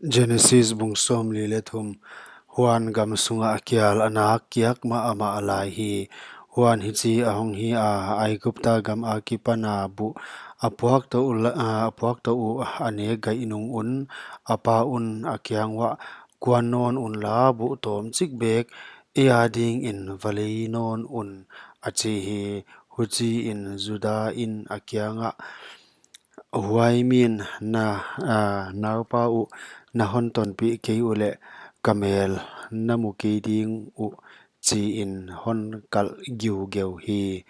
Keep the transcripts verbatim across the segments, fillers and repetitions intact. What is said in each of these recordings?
Genesis bung sawmli leh thum. Huan gam sungah kial a nak kiak mahmah lai hi. Huan hichi ahong hi a, Aigupta gam akipana buh a puak tou la, a puak tou uh a nek gaih nung un, a pa un a kiang uah, kuan nawn unla, buh tawm chik bek ei adingin va lei nawn un, a chi hi. Huchiin Juda in a kiangah, Huai min na, a, naupa uh na hon tonpih kei uleh ka mel na mu kei ding uh, chiin hon kalh giugeu hi.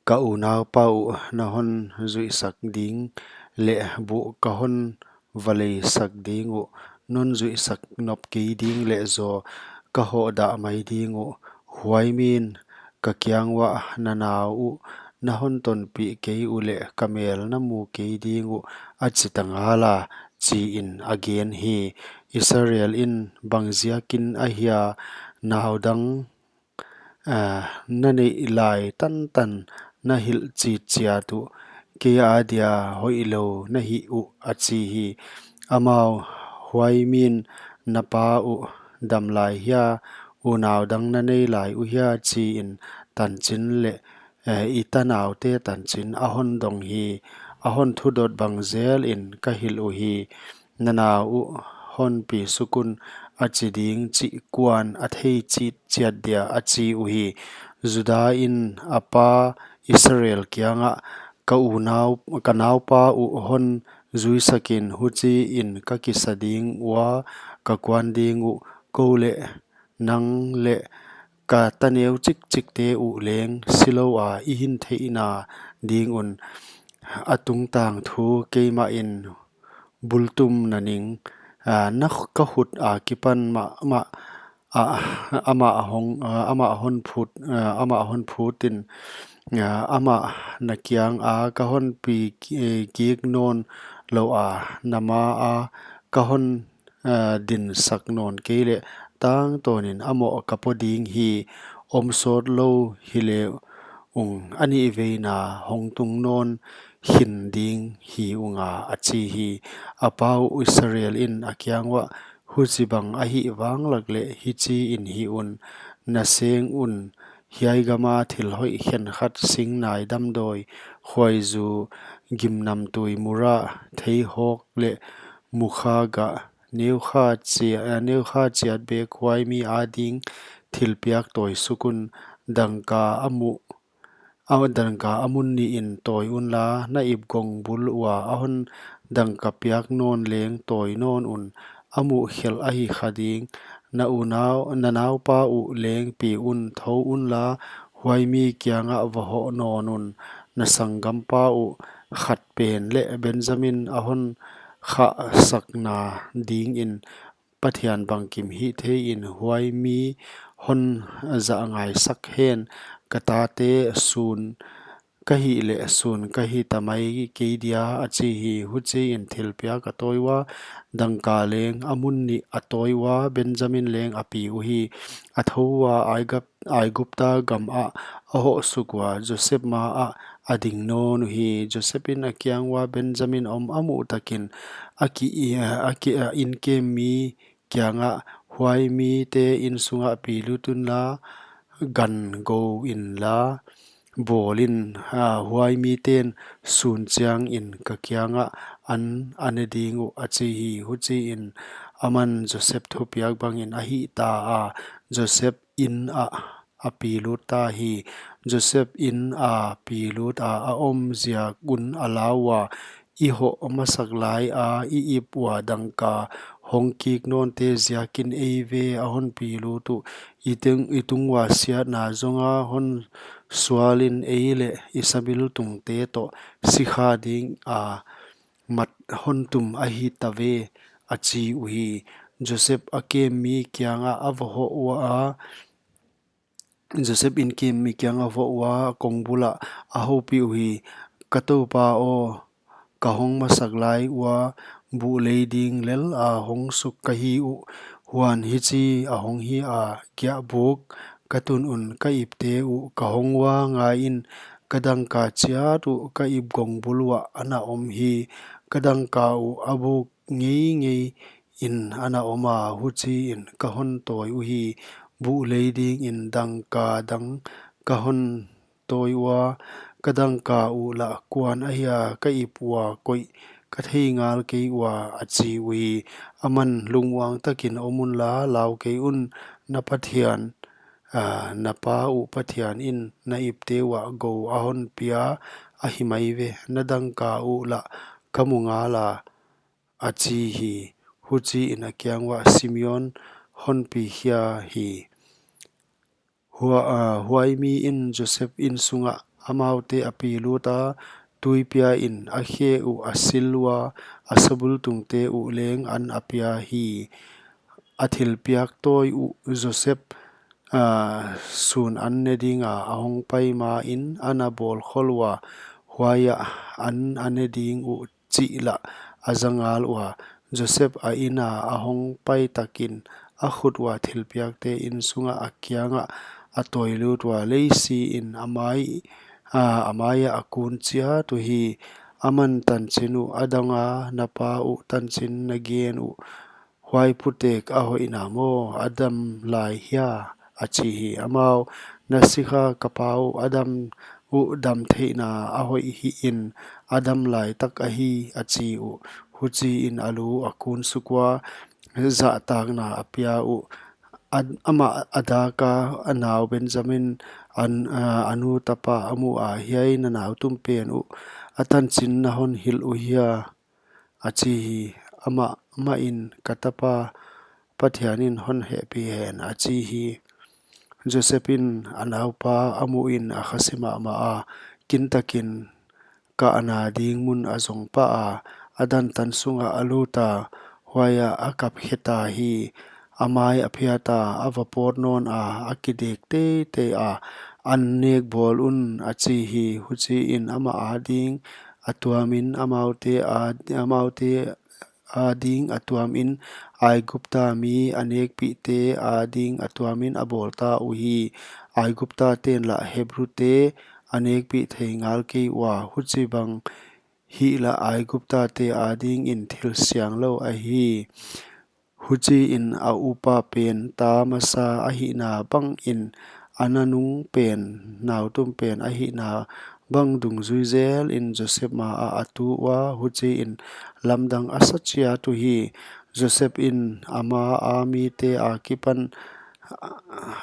Ka unaupa uh na hon zuihsak ding leh buh ka hon va leisak ding uh, non zuihsak nop kei ding leh zaw ka hoh dah mai ding uh. Huai min ka kiang uah, na nau uh na hon tonpih kei uleh ka mel na mu kei ding uh, a chi ta ngala, chiin a gen hi. Israel in, bangziakin ahia nau dang, a, na neih lai tantan na hilh chitchiat uh, kei adia hoihlou na hih uh, a chi hi. Amau, huai min na pa uh dam lai hia, unau dang na nei lai uh hia, chiin tanchin leh, e, i tanaute tanchin a hon dong hi. A hon thudot bang zelin ka hilh uhi. Na nau uh hon pi suk un, a chi ding chih kuan a thei chitchiat dia, a chi uhi. Juda in a pa Israel kiangah, ka unau, ka naupa uh hon zuisakin, huchiin ka kisa ding ua, ka kuan ding uh, kou leh nang leh ka taneu chikchikte uh leng silou a i hin theihna ding un. A tungtang thu keimahin bultum na ning, a, na, ka khut akipan mahmah, a, amah hong, a, amah hon phut, a, amah hon phutin, a, amah na kianga ka hon pi ki-, kik nawn lou a, na maa ka hon, a, dinsak nawn kei leh tangtawnin a moh ka po ding hi. Om sawt lou hi le ung, a nihveina hong tung nawn khin ding hi unga, a chi hi. A pa uh Israel in a kiang uah, huchibang ahih vanglak leh hichiin hih un, na seng un, hiai gama thil hoih khenkhat, singnai damdawi, khuaizu, gimnamtui mura, theihawk leh mukha gah, neukha chia-, neukha chiat bek huai mi ading thilpiak tawi suk un. Dangka a mu, a dangka a mun nihin tawi unla, na ipgong bul ua a hon dangka piak nawn leng tawi nawn un, a muh khelh ahi kha ding. Na unau, na naupa uh leng pi un, thou unla, huai mi kiangah va hoh nawn un. Na sanggampa uh khat pen leh Benjamin a hon khahsakna dingin Pathian bangkim hihtheiin huai mi hon zah ngaisak hen. Ka tate, sun ka hih leh sun ka hi ta mai kei dia, a chi hi. Huchiin thilpiak a tawi ua, dangka leng a mun nih a tawi ua, Benjamin leng a pi uhi. A thou ua, Aigap-, Aigupta gamah a hoh suk ua, Joseph maah a ding nawn uhi. Joseph in a kiang ua Benjamin om a muh takin, a ki-, a ki-, a inkem mi kiangah, huai mite in sungah pi lut unla, gan gou inla, bawlin, a, huai miten sun chiangin ka kiangah an a ne ding uh, a chi hi. Huchiin aman Joseph thupiak bangin a hih ta a, Joseph inn ah a pi lut ta hi. Joseph inn a pi lut a, a om ziak un a lau ua, i hoh masak lai a i ip ua dangka hong kik nawnte ziakin eive a hon pi lut uh. I tung, i tung ua siatna zonga hon sualin ei leh i sabiltungte toh sikha dinga mat hon tum ahi ta ve, a chi uhi. Joseph a kem mi kiangah a va hoh ua, Joseph inkem mi kiangah a va hoh ua, kong bulah a houpih uhi. Ka toupa aw, ka hong masak lai ua buh lei ding lel a hong suk ka hi uh. Huan hichi a hong hi a, giahbuk ka tun un ka ipte uh ka hong ua ngaiin, ka dangka chiat uh ka ipgong bul uah ana om hi. Ka dangka uh a buk ngeingei in ana om a, huchiin ka hon tawi uhi. Buh lei dingin dangka dang ka hon tawi ua, ka dangka uh lah kuan ahia ka ip ua, koih ka thei ngal kei ua, a chi uhi. Aman, Lungmuang takin om unla, lau kei un, na Pathian, aa, na pa uh Pathian in na ipte uah gou a hon pia ahi mai ve, na dangka uh lah ka mu ngala, a chi hi. Huchiin a kiang uah Simeon hon pi khia hi. Hua-, aa, huai mi in Joseph inn sungah amaute a pi lut a, tuipia in a khe uh a sil ua, a sabultungte uh leng an a pia hi. A thilpiak tawi uh Joseph, aa, sun an ne dinga a hong pai main ana bawl khol ua, huaiah an a ne ding uh chih lah a za ngal ua. Joseph a inn a a hong pai takin a khut ua thilpiakte inn sungah a kiangah a tawi lut ua, lei siin a mai, aa, a maiah a kun chiat uhi. Aman tanchin uh a dong a, na pa uh tanchin na gen uh, huai putek a hoih na maw, a dam lai hia, a chi hi. Amau, na sikha ka pa uh a dam uh dam theihna a hoih hihin, a dam lai tak ahi, a chi uh. Huchiin a lu a kun suk ua, zahtakna a pia uh. A, amah a dak a, a nau Benjamin an, aa, a nu tapa a mu a, hiai na nau tum pen uh, a tanchin na hon hilh uh hia, a chi hi. Amah mahin, ka tapa, Pathian in hon hehpih hen, a chi hi. Joseph in a naupa a muhin a khasi mahmah a, kintakin kah na ding mun a zong pah a, a dan tan sungah a lut a, huaiah a kap khe ta hi. A mai a phiat a, a va pawt nawn a, a kidek teitei a, an nek bawl un, a chi hi. Huchiin amah ading a tuamin amaute a, amaute ading a tuamin Aigupta mi a nekpihte ading a tuamin a bawl ta uhi. Aigupta ten lah Hebrute a nekpih thei ngal kei ua, huchibang hih lah Aiguptate adingin thil sianglou ahi. Huchiin a upa pen ta masa ahihna bangin, a nanung pen, nautum pen ahihna bang dungzui zelin Joseph ma ah a tu ua, huchiin lamdang a sa chiat uhi. Joseph in ama a mite akipan,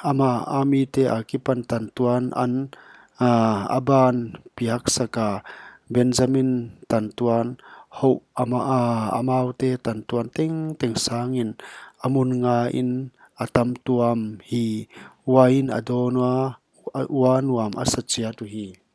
ama a mite akipan tantuan an, aa, a ban piaksak a, Benjamin tantuan houh ama, aa, amaute tantuan tengteng sangin a mun ngain a tam tuam hi. Huan a dawn ua, ua nuam a sa chiat uhi.